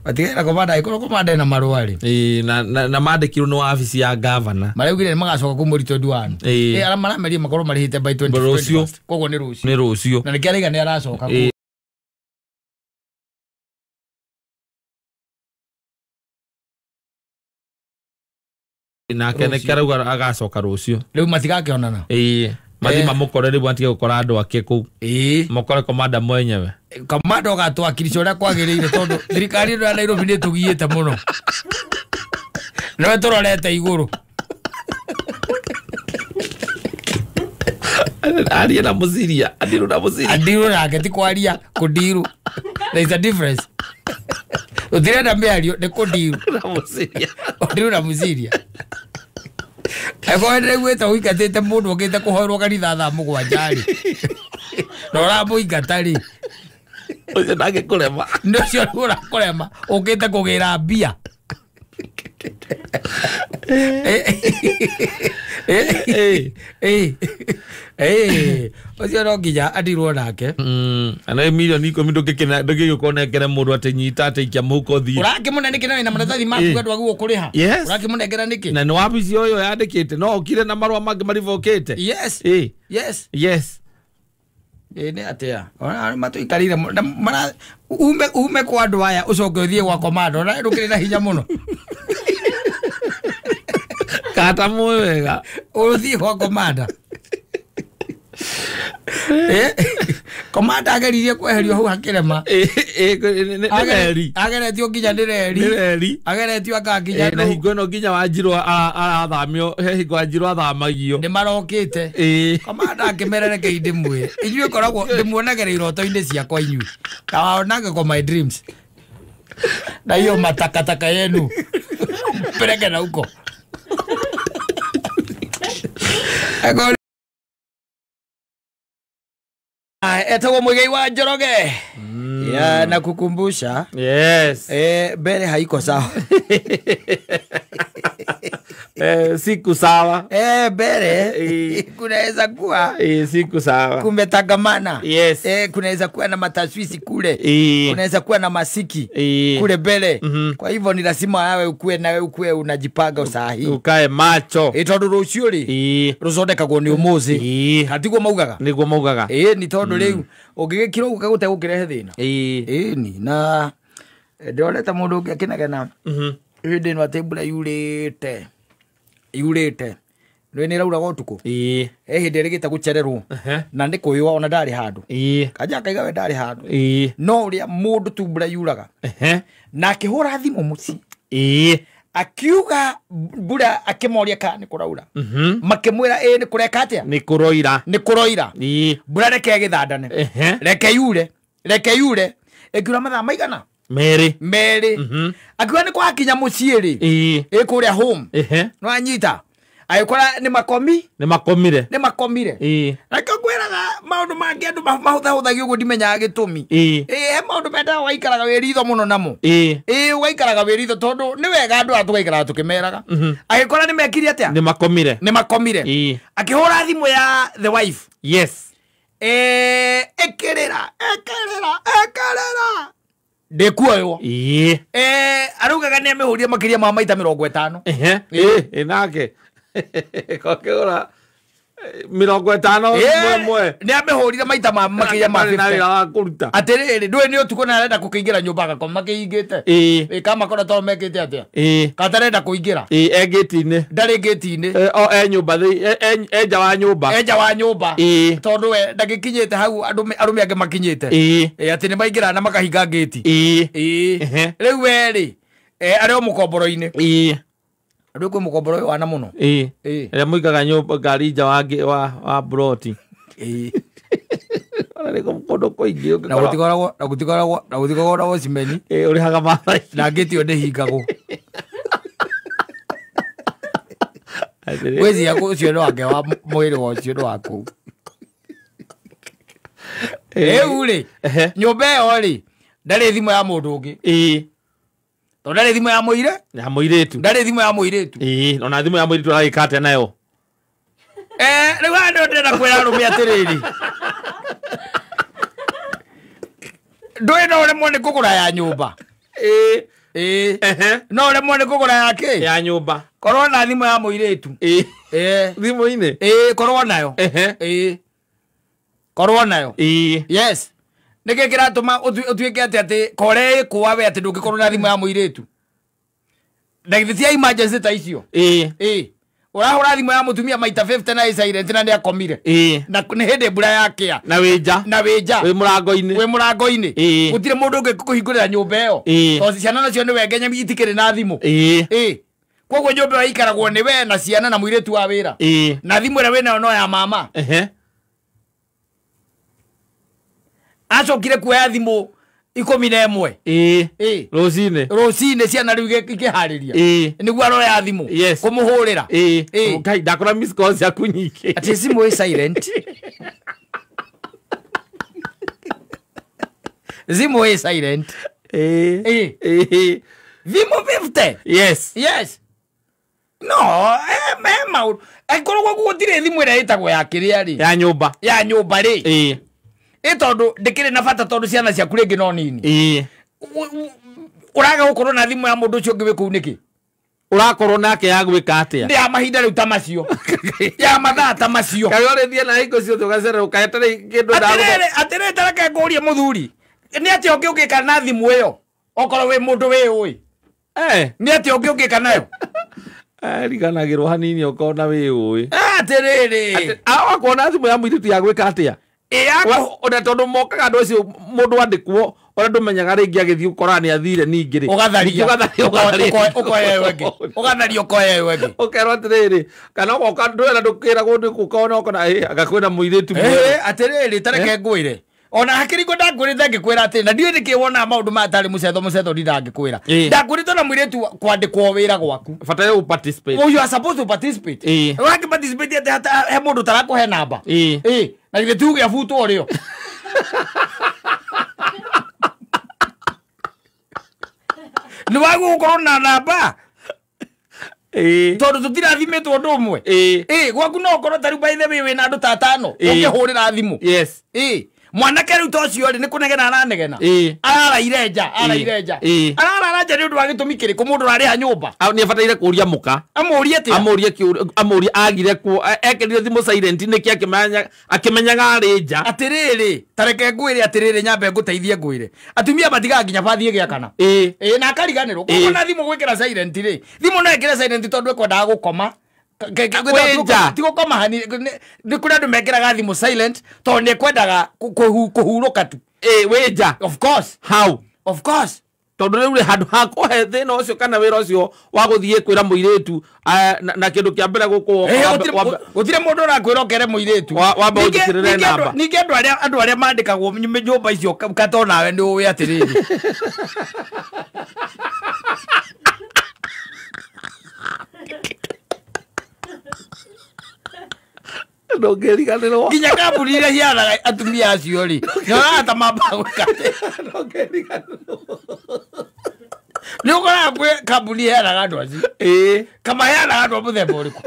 Speaker 1: Matigane na komanda angĩkorwo komanda ena marũa rĩ.
Speaker 2: Na mandĩkirwo nĩ wabici ya governor.
Speaker 1: Maraugire nĩ magacoka kũu mweri 21. Arĩa marameria makorwo marĩhĩte by 21. Koguo nĩ rũciũ.
Speaker 2: Nĩ rũciũ.
Speaker 1: Na nĩkĩo arauga nĩ aracoka kũu.
Speaker 2: Nake nĩ arauga agacoka rũciũ.
Speaker 1: Rĩu matigakĩonana.
Speaker 2: Mathiĩ mamũkore rĩu atige gũkora andũ ake kũu. Mũkore komanda mwenyewe.
Speaker 1: Komanda ũgatwakirisha ũrĩa kwagĩrĩire tondũ thirikari ĩno ya Nairobi nĩ ĩtũgiĩte mũno. Nĩwe tũrorete igũrũ.
Speaker 2: Arie na Mũciria, andirũ na Mũciria.
Speaker 1: Andirũ nake ti kwaria, kũndirũ. There is a difference. Ũtirenda mĩario nĩ kũndirũ.
Speaker 2: Na Mũciria.
Speaker 1: Ũndirũ na Mũciria. Angĩkorwo nĩndĩraiguĩte ũingatĩte mũndũ ũkĩte kũhoerwo kanitha thaa 7 rĩ na ũramũingata rĩ
Speaker 2: ũcio ndangĩkũrema.
Speaker 1: Nĩ ũcio ũrakũrema ũkĩte kũgĩra mbia. Ũcio no nginya andirwo nake.
Speaker 2: Na milioni 10 ndũngĩgĩũka ũnengere mũndũ atĩ nyita atĩ ikia mũhuko thiĩ.
Speaker 1: Ũrakĩmũne nĩkĩ na wĩna maratathi maku andũ agũo kũrĩha? Ũrakĩmũnengera nĩkĩ?
Speaker 2: Na nĩ wabici ũyũ yandĩkĩte no ũkire na marũa mangĩ marivokĩte.
Speaker 1: Yes. Yes.
Speaker 2: Yes.
Speaker 1: Nĩ atĩa? Ona matũikarĩire ume kwa andũ aya ũcoke ũthiĩ gwa komanda ona ndũkĩrĩ na hinya mũno.
Speaker 2: Kata mũĩ wega.
Speaker 1: Ũthiĩ gwa komanda. Komanda ageririe kweherio hau hakirema.
Speaker 2: Nĩ reri.
Speaker 1: Ageretio nginya nĩ reri.
Speaker 2: Nĩ reri.
Speaker 1: Ageretio aka nginya
Speaker 2: Na hingo ĩno nginya Wanjirũ arathamio, he hingo Wanjirũ athamagio.
Speaker 1: Nĩ marokĩte. Komanda akĩmerereke ndĩmwĩre inyuĩ koragwo ndĩmuonagĩra iroto-inĩ ciakwa inyuĩ kawaonage kwa my dreams na hiyo matakataka yenu peleke na huko. Etagwo Muigai wa Njoroge. Ya na kukumbusha.
Speaker 2: Yes.
Speaker 1: Mbere haiko sawa.
Speaker 2: Siku sawa.
Speaker 1: Mbere kunaweza kuwa
Speaker 2: siku sawa.
Speaker 1: Kumetangamana.
Speaker 2: Yes.
Speaker 1: Kunaweza kuwa na mataswisi kule. Kunaweza kuwa na masiki kule mbele. Kwa hivyo ni lazima yawe ukue na ukue unajipanga usahi.
Speaker 2: Ukae macho.
Speaker 1: Tondu rucio ri ruthondekagwo ni umuthi. Hatiguo maugaga.
Speaker 2: Niguo maugaga.
Speaker 1: Ni tondu riu ungigikira uguo gute gukirehe thina. Ni na ndĩronete mũndũ ũngĩ akĩnegena hĩndĩ ĩno atĩ mbura yurĩte nĩ ĩrauraga ũtukũ. He hĩndĩ ĩrĩgĩte gũcererwo na nĩ kũyũa ona ndarĩ handũ. Kanja akaiga we ndarĩ handũ no ũrĩa mũndũ tu mbura yuraga na akĩhũra thimũ mũciĩ akiuga mbura akĩmoria kana nĩ kũraura. Makĩmwĩra ĩ nĩ kũreka atĩa?
Speaker 2: Nĩ kũroira.
Speaker 1: Nĩ kũroira. Mbura reke ĩgĩthandane. Reke yure. Reke yure. Ĩkiura mathaa maigana?
Speaker 2: Merĩ.
Speaker 1: Merĩ. Akiuga nĩ kwakinya mũciĩ rĩ. Ĩ kũrĩa home. No anyita. Agĩkora nĩ makomi.
Speaker 2: Nĩ makomire.
Speaker 1: Nĩ makomire. Nakĩo ngwĩraga maũndũ mangĩ andũ mahũthahũthagia ũguo ndimenyaga gĩtũmi. He maũndũ mendaga waikaraga wĩ ritho mũno namo. Ũgaikaraga wĩ ritho tondũ nĩ wega andũ aya tũgaikaraga tũkĩmeraga. Agĩkora nĩ mekire atĩa?
Speaker 2: Nĩ makomire.
Speaker 1: Nĩ makomire. Akĩhũra thimũ ya the wife.
Speaker 2: Yes.
Speaker 1: Ĩkĩrĩra ĩkĩrĩra ĩkĩrĩra ndĩkuoywo. Araugaga nĩ amĩhũrire makĩria ma maita 50.
Speaker 2: Nake kokĩhũra 50 mwe
Speaker 1: nĩ amĩhũrire maita ma makĩria ma 50
Speaker 2: na wĩra wa kũruta.
Speaker 1: Atĩrĩrĩ ndũĩ nĩ ũtukũ na arenda gũkĩingĩra nyũmba agakoma makĩhingĩte. Kamakora tondũ mekĩte atĩa? Katarenda kũingĩra.
Speaker 2: E ngĩti-inĩ.
Speaker 1: Ndarĩ ngĩti-inĩ.
Speaker 2: O e nyũmba e nja wa nyũmba.
Speaker 1: E nja wa nyũmba. Tondũ we ndagĩkinyĩte hau arũme angĩ makinyĩte. Atĩ nĩ maingĩra na makahinga ngĩti. Rĩu we rĩ arĩ o mũkomboro-inĩ. Andũ kwĩ mũkomboro ũyũ wana mũno.
Speaker 2: Ĩrĩa mũigaga nyũmba ngari nja wa broti. Ona nĩ kũndũ kũingĩ
Speaker 1: na gũtikoragwo na gũtikoragwo na gũtikoragwo na watchman.
Speaker 2: Ũrĩhaga mathaa
Speaker 1: na ngĩti ĩyo ndĩhingagwo. Ngwĩciria ũcio nĩ wake wa mwĩrĩ wa ũcio nĩ waku. Rĩu rĩ nyũmba ĩyo rĩ ndarĩ thimũ ya mũndũ ũngĩ. Tondũ ndarĩ thimũ ya mũire?
Speaker 2: Ya mũirĩtu.
Speaker 1: Ndarĩ thimũ ya mũirĩtu.
Speaker 2: Ona thimũ ya mũirĩtu aragĩka atĩa nayo?
Speaker 1: Rĩu haha nĩho ndĩrenda kwĩra arũme atĩrĩrĩ. Ndũĩ no ũremwo nĩ kũgũra ya nyũmba. No ũremwo nĩ kũgũra ya kĩ?
Speaker 2: Ya nyũmba.
Speaker 1: Korwo na thimũ ya mũirĩtu.
Speaker 2: Thimũ-inĩ?
Speaker 1: Korwo nayo. Korwo nayo. Yes. Nĩkĩ kĩratũma ũtuĩke atĩ atĩ kore ĩkũa we atĩ ndũngĩkorwo na thimũ ya mũirĩtu? Na githĩ ti ya emergency ta icio? Ũrahũra thimũ ya mũtumia maita 50 na ĩ silent na nĩ akomire. Na nĩ hĩndĩ mbura yakĩa.
Speaker 2: Na wĩ nja.
Speaker 1: Na wĩ nja.
Speaker 2: Wĩ mũrango-inĩ.
Speaker 1: Wĩ mũrango-inĩ. Gũtirĩ mũndũ ũngĩ kũhingũrĩra nyũmba ĩyo. Tondũ ciana nacio nĩ we nginya itikĩrĩ na thimũ. Koguo nyũmba ĩyo ĩikaragwo nĩ we na ciana na mũirĩtu wa wĩra. Na thimũ ĩrĩa wĩnayo no ya mama. Acokire kuoya thimũ 11.
Speaker 2: Rũcinĩ.
Speaker 1: Rũcinĩ ciana rĩu ikĩharĩria. Nĩguo aroya thimũ. Kũmũhũrĩra.
Speaker 2: Ngai ndakora miss call ciaku nyingĩ.
Speaker 1: Atĩ thimũ ĩ silent. Thimũ ĩ silent. Thimũ 50.
Speaker 2: Yes.
Speaker 1: Yes. No, maũndũ. Angĩkorwo gwaku gũtirĩ thimũ ĩrĩa ĩtagwo ya kĩrĩa rĩ.
Speaker 2: Ya nyũmba.
Speaker 1: Ya nyũmba rĩ. Ĩ tondũ ndĩkĩrĩ na bata tondũ ciana ciaku rĩngĩ no nini. Ũraga gũkorwo na thimũ ya mũndũ ũcio ũngĩ wĩ kũu nĩkĩ?
Speaker 2: Ũrakorwo nake ya gwĩka atĩa?
Speaker 1: Nĩ ya mahinda rĩu ta macio. Ya mathaa ta macio.
Speaker 2: Kaĩ ũrĩthiĩ na hingo ciothe ũgacerera ũkaeterera kĩndũ
Speaker 1: ndagũtha. Atĩrĩrĩ ta reke ngũrie mũthuri. Nĩ atĩa ũngĩ ũngĩka na thimũ ĩyo? Okorwo wĩ mũndũ wĩyũĩ. Nĩ atĩa ũngĩ ũngĩka nayo?
Speaker 2: Riganagĩrwo hanini ũkona wĩyũĩ.
Speaker 1: Atĩrĩrĩ.
Speaker 2: Wakorwo na thimũ ya mũirĩtu ya gwĩka atĩa? Ona tondu mokaga andu acio mundu andikwo ona ndumenyaga ringi agithii ukora ni athire ningi ri
Speaker 1: ugatharia ugatharia ukoya ĩyo ĩngĩ
Speaker 2: ukerwo atiriri kana ugoka ndwera ndukiragwo ndikuka ona ukona anga kwina muiritu
Speaker 1: atiriri tareke ngwire ona hakiri ngo ndangwirite ngikwira ati na ndiũĩ nĩkĩ wonaga maũndũ maya tarĩ mũcetho mũcetho ndingĩkwĩra ndangwĩrĩte na mũirĩtu kwandĩkwo wĩra gwaku
Speaker 2: bataire gũ participate.
Speaker 1: Oh, you are supposed to participate. Wangĩ participate atĩ he mũndũ ũtarakũhe namba na githĩ tuge abutwo rĩo nĩ wagwo gũkorwo na namba tondũ tũtirathimĩtwo ũndũ ũmwe gwaku no ũkorwo ta rĩu by the way wĩna andũ ta atano ũngĩhũrĩra thimũ.
Speaker 2: Yes.
Speaker 1: Mwanake rĩu ta ũcio rĩ nĩ kũnegena aranegena araraire nja araraire nja ararara nja nĩ ũndũ wa gĩtũmi kĩrĩkũ mũndũ ũrarĩha nyũmba
Speaker 2: nĩ abataire kũria mũka
Speaker 1: amũrie atĩa
Speaker 2: amũrie agire kuo ekĩrire thimũ silent nĩkĩ akĩmenyaga arĩ nja
Speaker 1: atĩrĩrĩ tareke ngwĩre atĩrĩrĩ nyambe ngũteithie ngwĩre atumia matigaga nginya bathi ĩgĩakana na akariganĩrwo koguo na thimũ gwĩkĩra silent rĩ thimũ no ĩkĩre silent tondũ ĩkwendaga gũkoma ti gũkoma hani nĩ kũrĩ andũ mekĩraga thimũ silent tondũ nĩ kwendaga kũhurũka tu
Speaker 2: wĩ nja.
Speaker 1: Of course.
Speaker 2: How?
Speaker 1: Of course.
Speaker 2: Tondũ rĩu rĩ handũ ha kũhe thĩna ũcio kana wĩra ũcio wa gũthiĩ kwĩra mũirĩtu na kĩndũ kĩa mbere gũkũ
Speaker 1: gũtirĩ mũndũ ũrakwĩra ũkere mũirĩtu
Speaker 2: wambe ũnjĩkĩrĩre namba.
Speaker 1: Ningĩ andũ arĩa mandĩkagwo nyũmba icio kato nawe nĩ ũĩ atĩrĩrĩ
Speaker 2: ndũngĩriganĩrwo
Speaker 1: nginya kambuni iria cianaga atumia acio rĩ nyonaga ta mambaga gwĩka atĩa
Speaker 2: ndũngĩriganĩrwo
Speaker 1: nĩ ũkoraga kwĩ kambuni iheanaga andũ acio kamaheanaga andũ a mũthemba ũrĩkũ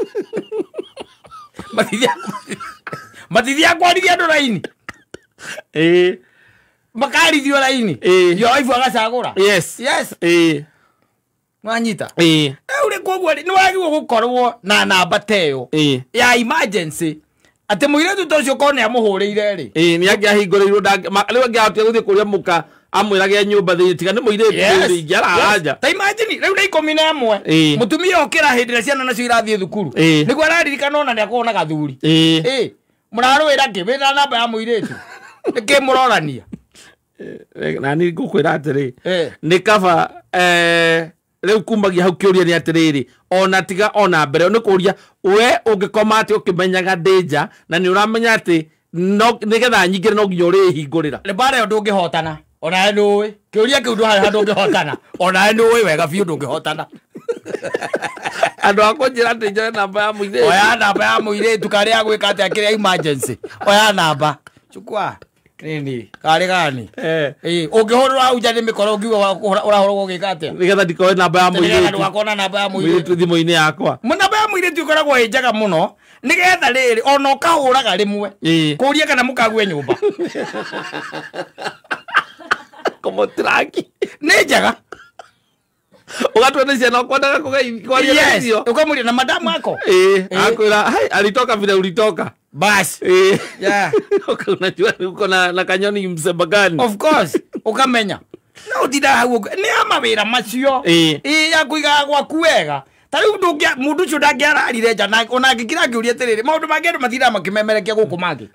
Speaker 1: matithiaga kwarithia andũ raini makarithio raini yo waifu agacagũra.
Speaker 2: Yes.
Speaker 1: Yes. Mwanyita rĩu rĩ koguo rĩ nĩ wagĩrĩirwo gũkorwo na namba ta ĩyo ya emergency atĩ mũirĩtu ta ũcio korwo nĩ amũhũrĩire rĩ
Speaker 2: nĩ angĩahingũrĩirwo rĩu angĩahotire gũthiĩ kũrĩa mũka amwĩrage nyũmba thĩinĩ tiga nĩ mũirĩtu rĩngĩ arara nja.
Speaker 1: Ta imagine rĩu nĩ 11 mũtumia okĩra hĩndĩ ĩrĩa ciana nacio irathiĩ thukuru nĩguo araririkana ona nĩ akorwo na gathuri mũrarũĩra kĩ wĩna namba ya mũirĩtu nĩkĩ mũrorania
Speaker 2: na niĩ ngũkwĩra atĩrĩ nĩ kaba rĩu kumagia hau kĩũria nĩ atĩrĩrĩ ona tiga ona mbere nĩ kũria we ũngĩkoma atĩ ũkĩmenyaga ndĩ nja na nĩ ũramenya atĩ nĩgetha nyingĩre no nginya ũrĩhingũrĩra
Speaker 1: nĩ mbara ĩyo ndũngĩhotana onawe nĩũĩ kĩũria kĩu ndũharĩ handũ ũngĩhotana onawe nĩũĩ wega biũ ndũngĩhotana
Speaker 2: andũ a kũnjĩra atĩ njoe namba ya mũirĩtu
Speaker 1: oya namba ya mũirĩtu karĩa agwĩka atĩa kĩrĩa emergency oya namba chukua nini karĩ gani ũngĩhũrĩrwo hau nja nĩ mĩkoro ũngiuga ũrahũrwo ũgĩka atĩa
Speaker 2: nĩgetha ndikoe namba ya mũirĩtu
Speaker 1: ndũgakona namba ya mũirĩtu
Speaker 2: thimũ-inĩ yakwa
Speaker 1: namba ya mũirĩtu ĩkoragwo ĩ njega mũno nĩgetha rĩrĩ ona ũkahũraga rĩmwe kũria kana mũkague nyũmba
Speaker 2: kũmũtiraki
Speaker 1: nĩ njega
Speaker 2: ũgatua nĩ ciana ũkwendaga kwaria nacio
Speaker 1: ũkamũria na madamu ako
Speaker 2: akwĩra hai alitoka vile ulitoka
Speaker 1: basi yeah.
Speaker 2: Unajua uko na kanyoni msemba gani
Speaker 1: of course ukamenya no ũtindaga hau nĩ ya mawĩra macio ya kũigaga gwaku wega ta rĩu mũndũ ũcio ndangĩararire nja ona angĩkira angĩũria atĩrĩrĩ maũndũ mangĩ andũ matindaga makĩmemerekia gũkũ mangĩ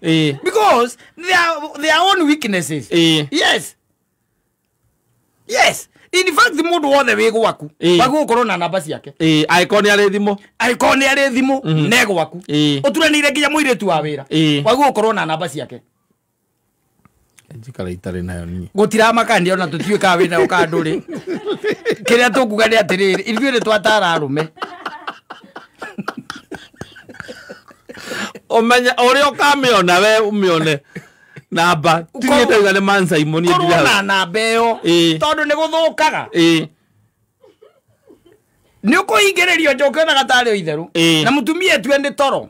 Speaker 1: because their own weaknesses. Yes. Yes. In fact mũndũ wothe wĩ gwaku wagĩrĩirwo gũkorwo na namba ciake
Speaker 2: angĩkorwo nĩ arĩ thimũ
Speaker 1: angĩkorwo nĩ arĩ thimũ ne gwaku ũturanĩire nginya mũirĩtu wa wĩra wagĩrĩirwo gũkorwo na namba ciake
Speaker 2: njikara itarĩ nayo niĩ
Speaker 1: gũtiramakania ona tũtiũĩ kana wĩ nayo kana ndũrĩ kĩrĩa tũkuga nĩ atĩrĩrĩ ithuĩ nĩ twatara arũme
Speaker 2: ũmenye ũrĩa ũkamĩona we ũmĩone namba tinie ndauga nĩ Man Simon niĩ
Speaker 1: korwo na namba ĩyo tondũ nĩ gũthũkaga nĩ ũkũhingĩrĩrio nja ũkĩonaga tarĩ o itherũ na mũtumia etue nĩ toro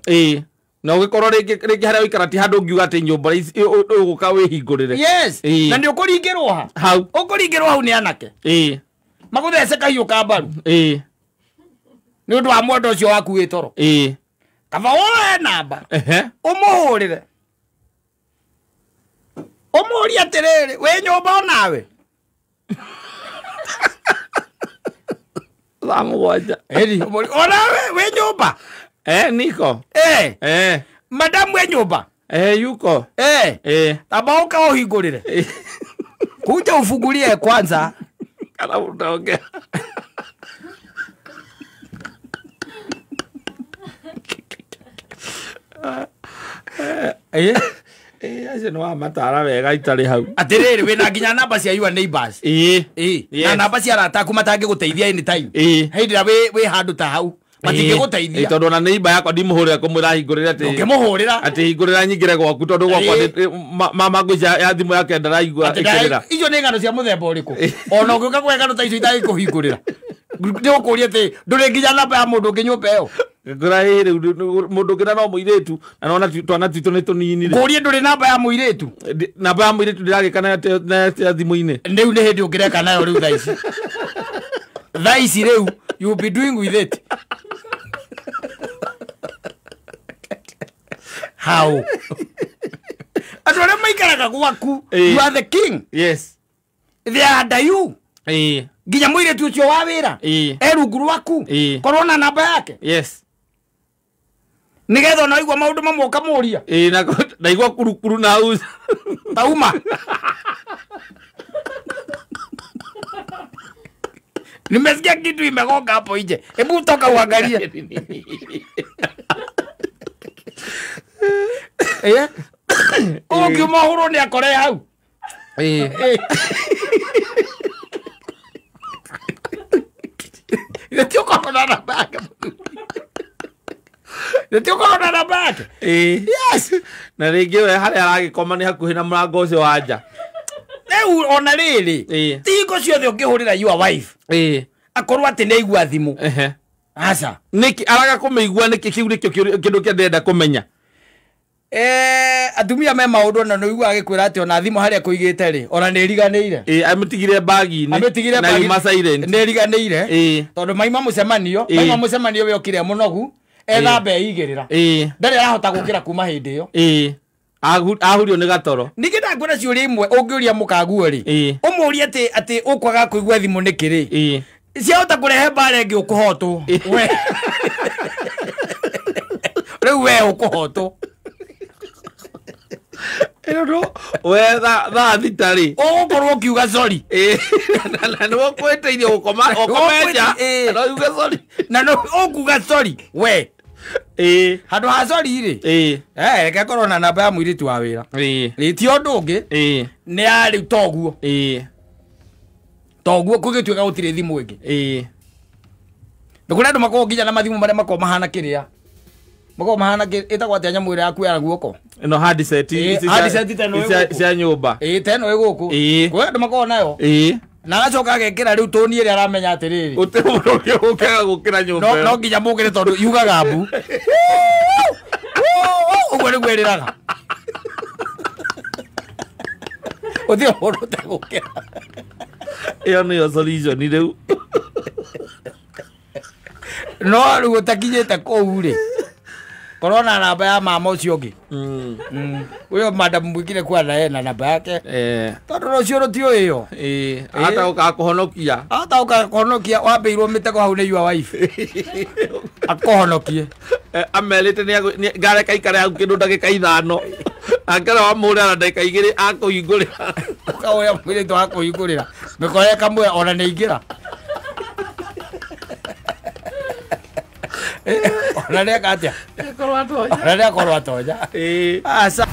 Speaker 2: na ũgĩkorwo rĩngĩ harĩa ũikara ti handũ ũngiuga atĩ nyũmba ũgũka wĩhingũrĩre.
Speaker 1: Yes. Na nĩ ũkũringĩrwo ha
Speaker 2: hau
Speaker 1: ũkũringĩrwo hau nĩ anake magũthece kahiũ ka mbaru nĩ ũndũ wa mwendo ũcio waku wĩ toro kaba woe namba ũmũhũrĩre ũmũrie atĩrĩrĩ wĩ nyũmba onawe
Speaker 2: thaa mũgwanja
Speaker 1: onawe wĩ nyũmba
Speaker 2: niko
Speaker 1: madamu wĩ nyũmba
Speaker 2: Yuko.
Speaker 1: Tamba uka uhingurire. Kuja ufungulie kwanza.
Speaker 2: Kana utaongea. Acio nĩ wamatara wega itarĩ hau.
Speaker 1: Atĩrĩrĩ wĩna nginya namba cia your neighbors. Na namba cia arata aku matangĩgũteithia anytime. Hĩndĩ ĩrĩa wĩ handũ ta hau matingĩgũteithia.
Speaker 2: Tondũ ona neighbor yakwa ndimũhũrĩra kũmwĩra hingũrĩre atĩ
Speaker 1: ũngĩmũhũrĩra
Speaker 2: atĩ hingũrĩra nyingĩre gwaku tondũ gwakwa mama ngwĩcia ya thimũ yake ndaraigua ĩkĩrĩra.
Speaker 1: Icio nĩ ng'ano cia mũthemba ũrĩkũ? Ona ũngĩũka kũhe ng'ano ta icio itangĩkũhingũrĩra. Nĩgũkũria atĩ ndũrĩ nginya namba ya mũndũ ũngĩ nyũmba ĩyo.
Speaker 2: Ngora ĩ mũndũ ũngĩ na no mũirĩtu na nona twana twitũ nĩ tũnini rĩ.
Speaker 1: Ngũrie ndũrĩ namba ya mũirĩtu.
Speaker 2: Namba ya mũirĩtu ndĩragĩka na ya thimũ-inĩ.
Speaker 1: Rĩu nĩ hĩndĩ ũngĩreka nayo rĩu thaa ici. Thaa ici rĩu you will be doing with it. How? Andũ arĩa maikaraga gwaku, you are the king.
Speaker 2: Yes.
Speaker 1: They are under you. Nginya mũirĩtu ũcio wa wĩra e rungu rwaku. Korwo na namba yake.
Speaker 2: Yes.
Speaker 1: Nigetha ona waigua maũndũ mamwe ũkamũria.
Speaker 2: Naigua kurukuru na hau.
Speaker 1: Tauma. Nimesikia kitu imegonga hapo nje. Hebu toka uangalie. Ũkiuma ũhũrwo nĩ akore hau. Nĩ ũkorwo na namba yake. Nĩ ũkorwo na namba yake. Yes.
Speaker 2: Na rĩngĩ we harĩa aragĩkoma nĩ hakuhĩ na mũrango ũcio wa nja.
Speaker 1: Rĩu ona rĩrĩ ti hingo ciothe ũngĩhũrĩra your wife. Akorwo atĩ nĩ aigua thimũ. Aca.
Speaker 2: Nĩkĩ araga kũmĩigua nĩkĩ kĩu nĩkĩo kĩndũ kĩrĩa ndĩrenda kũmenya.
Speaker 1: Atumia me maũndũ na nĩ ũiguaga agĩkwĩra atĩ ona thimũ harĩa kũigĩte rĩ ona nĩ ĩriganĩire.
Speaker 2: Amĩtigire bagi-inĩ na yuma silent.
Speaker 1: Nĩ ĩriganĩire. Tondũ maima mũcemanio, we okire mũnogu ethambe eigĩrĩra. Ndarĩ arahota gũkĩra kuma hĩndĩ ĩyo.
Speaker 2: Ahurio nĩ gatoro.
Speaker 1: Ningĩ ndakwĩra ciũria imwe ũngĩũria mũkaguo rĩ, ũmũrie atĩ atĩ ũkwaga kũigua thimũ nĩkĩ rĩ, ciahota kũrehe mbara ĩngĩ ũkũhotwo. We rĩu we ũkũhotwo.
Speaker 2: We thaa thita rĩ
Speaker 1: ũgũkorwo ũkiuga sorry.
Speaker 2: Na nĩ ũkwĩtĩirie gũkoma ũkome nja na uge sorry.
Speaker 1: Na no ũkuga sorry we. Handũ ha sorry rĩ, reke korwo na namba ya mũirĩtu wa wĩra. Ti ũndũ ũngĩ nĩ ya rĩu toguo. Toguo kũgĩtuĩka gũtirĩ thimũ ĩngĩ. Nĩ kũrĩ andũ makoragwo nginya na mathimũ marĩa makoragwo mahana kĩrĩa. Makoragwo mahana ĩtagwo atĩa nyamũ ĩrĩa ya kuoya guoko.
Speaker 2: Ĩno handset cia nyũmba.
Speaker 1: Ta ĩno ĩ gũkũ. Kwĩ andũ makoragwo nayo. Na agacoka agekĩra rĩu tũni ĩrĩa aramenya atĩrĩrĩ.
Speaker 2: Gũtirĩ mũndũ ũngĩ ũkaga gũkĩra nyũmba ĩyo.
Speaker 1: No nginya mũkĩre tondũ yugaga mbu. Ũguo nĩguo ĩrĩraga. Gũtirĩ mũndũ ũtegũkĩra.
Speaker 2: Ĩyo nĩyo solution rĩu.
Speaker 1: No rĩu ũtakinyĩte kũu rĩ, korwo na namba ya mama ũcio ũngĩ. Ũyũ madam mwingine kwa na na namba yake. Tondũ rũciũ rũtiũĩ ĩyo.
Speaker 2: Ata ũgakũhonokia.
Speaker 1: Ata ũgakũhonokia wambĩirwo mĩtego hau nĩ your wife. Akũhonokie.
Speaker 2: Amerĩte nĩ ngareka ikare hau kĩndũ ndagĩka 5. Angĩra wamũhũrĩra na ndagĩka 2 akũhingũrĩra.
Speaker 1: Ũkaũrĩa mũirĩtu akũhingũrĩra. Mĩkora ĩkamwĩra ona nĩ aingĩra. Ona nĩ eka atĩa?
Speaker 2: Akorwo atonya.
Speaker 1: Ona nĩ akorwo atonya. Aca.